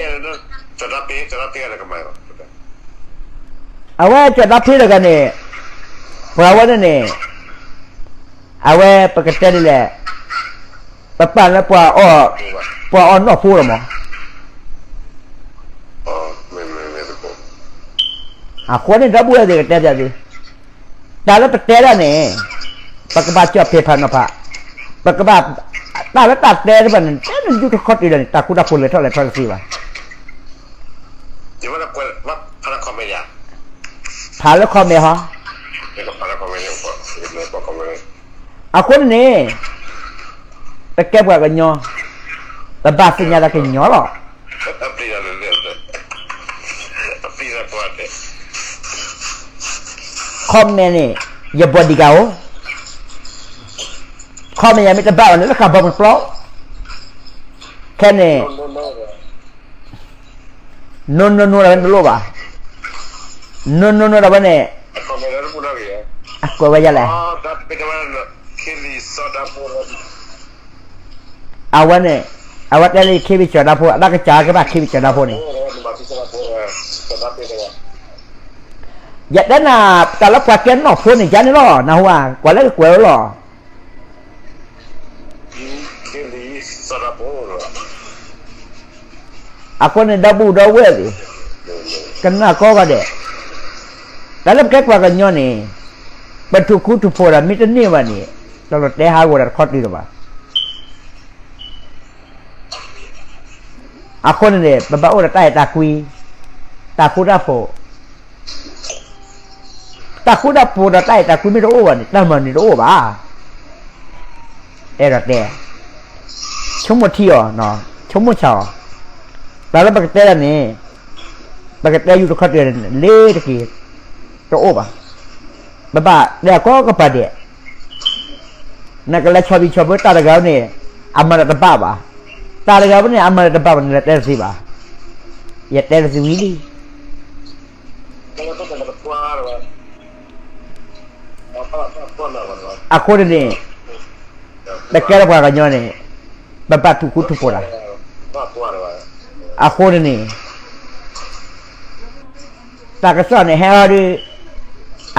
အဝဲစီၤဒၣ်ဖ့တဂၤန့ၣ် ပှၤဝဲန့ၣ်န့ၣ် အဝဲပကတဲဒ်လဲၣ်, ပပာ်လၢ ပှၤအီၣ်နီၢ်ဖိလီၤမး. အဃိန့ၣ် ဒီပုၢ်ဝဲၢ်သ့ၣ်ကတဲဘၣ်သု, တၢ်လၢပတဲဒၣ်န့ၣ် ပကဘၣ်ကၠီၣ်ဖံးဖးနီၤဖး, ပကဘၣ် တၢ်လၢတၢ်တဲတဖၣ်န့ၣ် တဲနဒုးတခီတ့ၢ်ဒီးန့ၣ် တၢ်ဃူတၢ်ဖိးလဲၤထီၣ်လဲၤထီတသ့ဘၣ်. ဖးလၢ comment ဟီ, အဃိန့ၣ်န့ၣ် ပကဲပှၤကညီ ပဘၣ်သ့ၣ်ညါတၢ်ကညီလီၤ. comment န့ၣ် ယ bodyguard အိၣ်, comment ယၤမ့ၢ်တဘၣ်ဘၣ်န့ၣ် လၢဃာ်ဘီမုၢ်ပျီ, ခဲန့ᣣ် no no no ဒၣ်ဝဲန့ၣ်တလိၣ်ဘၣ်, no no no ဒၣ်ဝဲန့ၣ် အကွဲးဝဲဒ်လဲၣ်. အဝဲန့ၣ် အဝဲတဲလၢ ခ့ဘံၣ်စီၤဒၣ်ဖိ အတၢ်ကစၢ်ကဘၣ် ခ့ဘံၣ်စီၤဒၣ်ဖိန့ၣ်, ယတဲနၤ တၢ်လၢပှၤကဲနီၢ်ဖိန့ၣ် ယၤန့ၣ်လီၤ, နၢ်ဟူဧါ, ကွၢ်လၢကကွဲးဝဲလီၤ. အဃိန့ၣ် ဒီပုၢ်ဒီဝဲၢ်သ့ၣ် ကနၣ်ကိးဂၤဒဲး, တၢ်လၢပကဲပှၤကညီန့ၣ် ပထူၣ်ခူထူၣ်ဖိးတၢ်မ့ၢ်တန့ၢ်ဘၣ်န့ၣ် တၢ်လီၤတဲဟးဂီၤတၢ်တခီတ့ၢ်လၢၤဘၣ်. အဃိန့ၣ်န့ၣ် ပဘၣ်အိၣ်ဒီးတၢ်အဲၣ်တၢ်ကွံ, တၢ်ဃူတၢ်ဖိး, တၢ်ဃူတၢ်ဖိးဒီးတၢ်အဲၣ်တၢ်ကွံမ့ၢ်တအိၣ်ဘၣ်န့ၣ် တၢ်မၤနုၤတအိၣ်ဘၣ်. အဲၣ်ဒိးတဲ, ဆိကမိၣ်ထံအီၤ, ဆိကမိၣ်ဆၣ်အီၤ, တၢ်လၢပကတဲဒၣ်န့ၣ် ပကတဲယူၢ်တခီတ့ၢ်န့ၣ် လ့ၤတက့ၢ်, တအိၣ်ဘၣ်. ပဘၣ်တဲအကိးကပၤဒဲး, နကလဲၤဆီၣ်ဘံၣ်ဆီၣ်ဘၢတၢ်တဂၤန့ၣ် အမၤတၢ်တဘၣ်ဘၣ်, တၢ်တဂၤန့ၣ် အမၤတၢ်တဘၣ်ဘၣ်န့ၣ် လဲၤတဲတသ့ဘၣ်. ယတဲတသ့ဝံၤလံ. အဃိန့ၣ်န့ၣ် ပကဲထီၣ်ပှၤကညီန့ၣ် ပဘၣ်ထူၣ်ခူထူၣ်ဖိးတၢ်. အဃိန့ၣ်န့ၣ် တၢ်ကစီၣ်န့ၣ်ဟဲဟီဒီး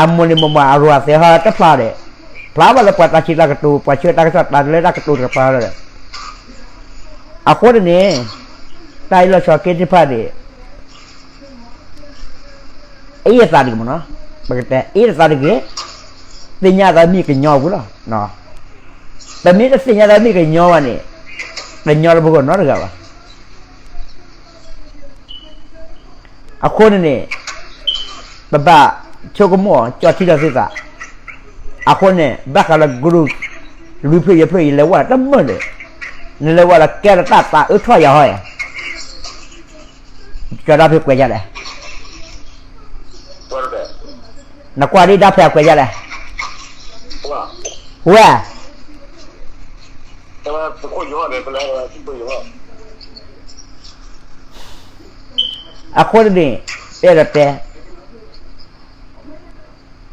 အမိၢ်န့ၣ်မိၢ်မး အရိၤအသဲဟီတဖျါဒီး ဖျါဘၣ်လၢပှၤတၢ်စံးတၢ်ကတိၤ ပှၤဆှၢတၢ်ကစီၣ်တၢ်လၢတၢ်ကတိၤတကပၤဒီး အဃိန့ၣ်န့ၣ် တၢ်အံၤလီၤဆီက့ၤသ့ၣ်တဖၣ်န့ၣ် အ့ၣ်အသးတဂ့ၤမ့ၢ်နီၤ, ပကတဲအ့ၣ်အသးတဂ့ၤ, သ့ၣ်ညါသးမ့ၢ်ကညီပူၤလီၤ. ပမ့ၢ်တသ့ၣ်ညါသးမ့ၢ်ကညီဘၣ်န့ၣ် ကညီတပူၤကနီတဂၤဘၣ်. အဃိန့ၣ်န့ၣ် ပဘၣ်ဆိကမိၣ်အီၤ ကၠီထံဒီးသုသး, အဃိန့ၣ် ဘၣ်ဃးလၢ group လွံၢ်ဖျၢၣ်ယဲၢ်ဖျၢၣ်အံၤ လဲၤဝဲတမုာ်ဒီး နလဲၤဝဲလၢကဲလၢတၢ်သးအၢထွဲယၤဟီဧါ. ကၠီဒၣ်ဖဲကွဲးယါလဲၣ်, နကွၢ်ဒ်ဒၣ်ဖဲအကွဲးယါလဲၣ်, ဝဲ အဃိန့ၣ် အဲၣ်ဒိးတဲ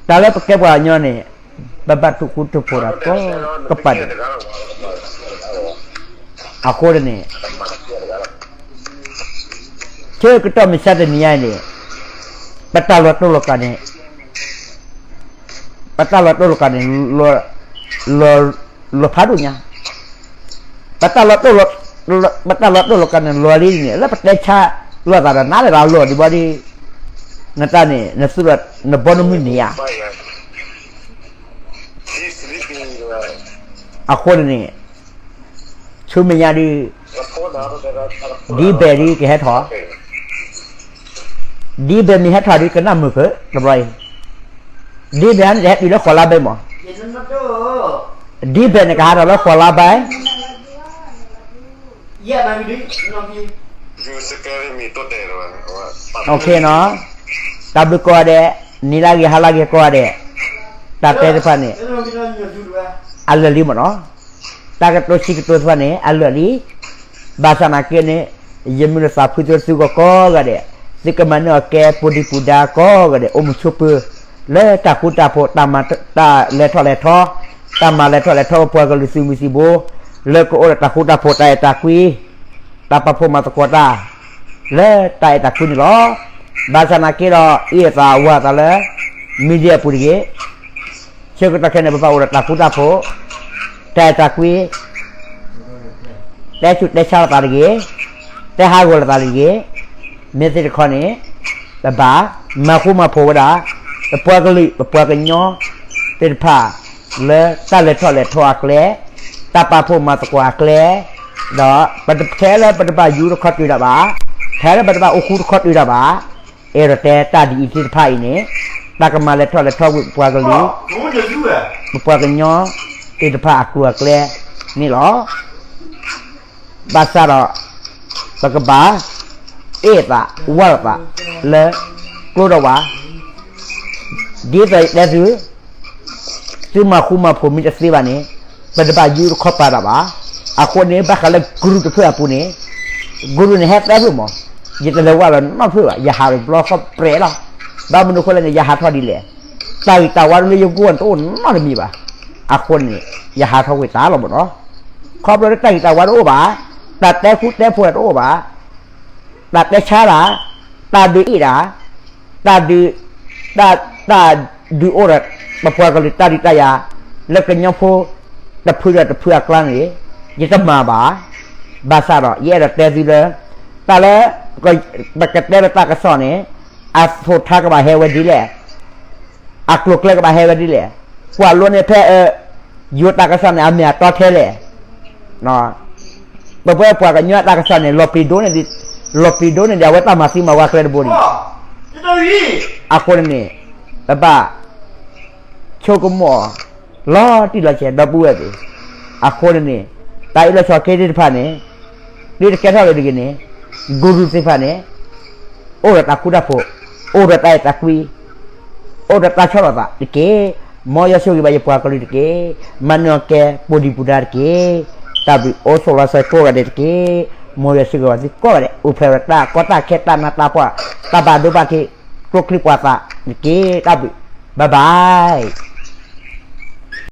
တၢ်လၢပကဲပှၤကညီန့ၣ် ပဘၣ်ထူၣ်ခူထူၣ်ဖိးတၢ်ကိးကပၤဒဲး. အဃိန့ၣ် ဆၢကတီၢ်မုၢ်ဆါတနံၤညါအံၤန့ၣ် ပတၢ်လီၤတိၢ်လီၤကးန့ၣ် ပတၢ်လီၤတိၢ်လီၤကးန့ၣ် လီၤဖးဒိၣ်ညါ, ပတၢ်လီၤတိၢ်လီၤ ပတၢ်လီၤတိၢ်လီၤကးန့ၣ် လီၤလံန့ၣ် လၢပတဲဆါလိာ်သးဒီး နးလၢတၢ်လီၢ်ဒံးဘၣ်ဒီး နတၢ်န့ၣ် နသူၣ်ဒီးနဘီနမုၢ်န့ၣ်ဧါ. အဃိန့ၣ်န့ၣ် ဆူမဲာ်ညါဒုး ဒ်ဘဲၣ်ဒုးကဟဲထီၣ်, ဒ်ဘဲၣ်မ့ၢ်ဟဲထီၣ်ဒုး ကနၣ်မုာ်ဖုးတဘျီအံၤ, ဒ်ဘဲၣ်န့ၣ်တဟဲတုၤလၢဃိးလါဘဲမး, ဒ်ဘဲၣ်န့ၣ်ကဟးထီၣ်လၢဃိးလါဘဲ, တၢ်ဘျုးကိးဂၤဒဲး, နံၤလၢဂ့ၤ ဟါလၢဂ့ၤကိးဂၤဒဲး, တၢ်တဲတဖၣ်န့ၣ် အလၢာ်လံမ့ၢ်နီၤ. တၢ်ကတိၤစံးကတိၤတဖၣ်န့ၣ် အလၢာ်လံ. ဘၣ်ဆၣ်နာ်က့န့ၣ် ယမ့ၢ်လၢသးဖုသုသုဂီၢ်ကိးဂၤဒဲး, သုကမၤန့ၢ်အီၤကဲ ပူၤဒံပူၤဒါကိးဂၤဒဲး အိၣ်မုာ်ဆိးပၢၤ လၢတၢ်ဃူတၢ်ဖိး တၢ်မၤတၢ်လဲၤထီၣ်လဲၤထီ, တၢ်မၤလဲၤထီၣ်လဲၤထီ ပပှၤကလုာ်သုးမုၢ်သံၣ်ဘိ လၢကအိၣ်ဒီးတၢ်ဃူတၢ်ဖိး တၢ်အဲၣ်တၢ်ကွံ တၢ်ပာ်ဖှိၣ်မၤသကိးတၢ် လၢတၢ်အဲၣ်တၢ်ကွံန့ၣ်လီၤ. ဘၣ်ဆၣ်နာ်က့ဒီး အ့ၣ်အသးဝၤအသးလၢ media အပူၤတဂ့ၤ, ဆၢကတီၢ်ခဲအံၤန့ၣ် ပဘၣ်အိၣ်ဒီးတၢ်ဃူတၢ်ဖိး, တၢ်အဲၣ်တၢ်ကွံ, တဲဆူးတဲဆါလိာ်သးတဂ့ၤ, တဲဟးဂီၤလိာ်သးတဂ့ၤ, မ့ၢ်သ့ၣ်တခီန့ၣ် ပဘၣ်မၤဃူမၤဖိးဝဲဒၣ် ပပှၤကလုာ် ပပှၤကညီသ့ၣ်တဖၣ် လၢတၢ်လဲၤထီၣ်လဲၤထီအကျဲ, တၢ်ပာ်ဖှိၣ်မၤသကိးအကျဲ, ဒီးပတထဲလၢပတဘၣ်ယူတခီတုၤတၢ်ဘၣ်, ထဲလၢပတဘၣ်အိၣ်ဃူတခီတုၤတၢ်ဘၣ်, အဲၣ်ဒိးတဲတၢ်ဒ်အံၤသ့ၣ်တဖၣ်အံၤန့ၣ် တၢ်ကမၤလဲၤထီၣ်လဲၤထီဝံၤပပှၤကလုာ်, ပပှၤကညီသ့ၣ်တဖၣ်အကျိၤအကျဲန့ၣ်လီၤ. ဘၣ်ဆၣ်ဒီး ပကဘၣ် အ့ၣ်အသးဝၤလိာ်သး လၢကျိဒီးဝၤ, ဒ်သိးယတဲသု, သုမၤဃူမၤဖိးမ့ၢ်တသ့ဘၣ်န့ၣ် ပတဘၣ်ယူတခီပၤတၢ်ဘၣ်. အဃိန့ၣ် ဘၣ်ဃးလၢ group တဖျၢၣ်အပူၤန့ၣ်, group န့ၣ် ဟဲသၢဖျၢၣ်မး, ယတလဲၤဝဲဒီးနီတဖျၢၣ်ဘၣ်, ယဟးတဘျီဃီပြဲးလီၤ. ဘၣ်မနုၤအဃိလဲၣ်န့ၣ် ယဟးထီၣ်ဒ်လဲၣ်, တၢ်ဂ့ၢ်တၢ်ဝါလၢယဂီၢ်န့ၣ်တအိၣ်နီတမံၤဘၣ်. အဃိန့ၣ် ယဟးထီၣ်ကွံာ်သးလီၤမးနီၤ. ခီဖျိလၢတၢ်ဂ့ၢ်တၢ်ဝါတအိၣ်ဘၣ်, တၢ်တဲဃူတဲဖိးတအိၣ်ဘၣ်, တၢ်တဲဆါတၢ်, တၢ်ဒုးအ့ၣ်တၢ်, တၢ်ဒုး, တၢ်, တၢ်ဒုးအိၣ်ဒီး ပပှၤကလုာ်တၢ်ဒုးတၢ်ယၤ လၢကညီဖိ တဖုဒီးတဖုအကျါန့ၣ် ယတမၤဘၣ်. ဘၣ်ဆၣ်ဒီး ယအဲၣ်ဒိးတဲသုလၢ တၢ်လၢ ပကတဲလၢတၢ်ကစီၣ်န့ၣ် အသိၣ်ထါကဘၣ်ဟဲဝဲဒ်လဲၣ်, အကျိၤကျဲကဘၣ်ဟဲဝဲဒ်လဲၣ်, ကွၢ်လိန့ၣ်ဖဲ ယိၤတၢ်ကစီၣ်န့ၣ် အမ့ၢ်အတီထဲလဲၣ်. ပပှၤကညီတၢ်ကစီၣ်န့ၣ် လီၤပျံၤဒိၣ်န့ၣ်, လီၤပျံၤဒိၣ်န့ၣ်ဒီး အဝဲတၢ်မၤသံမၤဝါကျဲတဘိန့ၣ်, အဃိန့ၣ်န့ၣ် ပဘၣ် ဆိကမိၣ်အီၤ လီၤတံၢ်လီၤဆဲး ဒီပုၢ်ဝဲၢ်သ့ၣ်. အဃိန့ၣ်န့ၣ် တၢ်အ့ၣ်လိာ်ဆိးက့သ့ၣ်တဖၣ်န့ၣ် ဒ်တကဲထီၣ်ဂ့ၤတဂ့ၤန့ၣ် group သ့ၣ်တဖၣ်န့ၣ် အိၣ်ဒီးတၢ်ဃူတၢ်ဖိး, အိၣ်ဒီးတၢ်အဲၣ်တၢ်ကွံ, အိၣ်ဒီးတၢ်ဆီၣ်လီၤသးတက့ၢ်. မ်ယွၤဆိၣ်ဂ့ၤဘၣ်ယပှၤကလုာ်တက့ၢ်. မၤနၢၤအီၤကဲ ပူၤဒံးပူၤဒါတက့ၢ်. တၢ်ဘျုးအိၣ်ဆိးလီၤစၢၤကိးဂၤဒဲးတက့ၢ်. မ်ယွၤဆိၣ်ဂ့ၤဘၣ်သုကိးဂၤဒဲး, အိၣ်ဖျဲၣ်ဝဲဒၣ်တၢ်ကီတၢ်ခဲ တၢ်နးတၢ်ဖှီၣ်, တၢ်ဘၣ်ဒိဘၣ်ထံး, ကျိချံမျိာ်သၣ်တက့ၢ်. တၢ်ဘျုး, bye bye.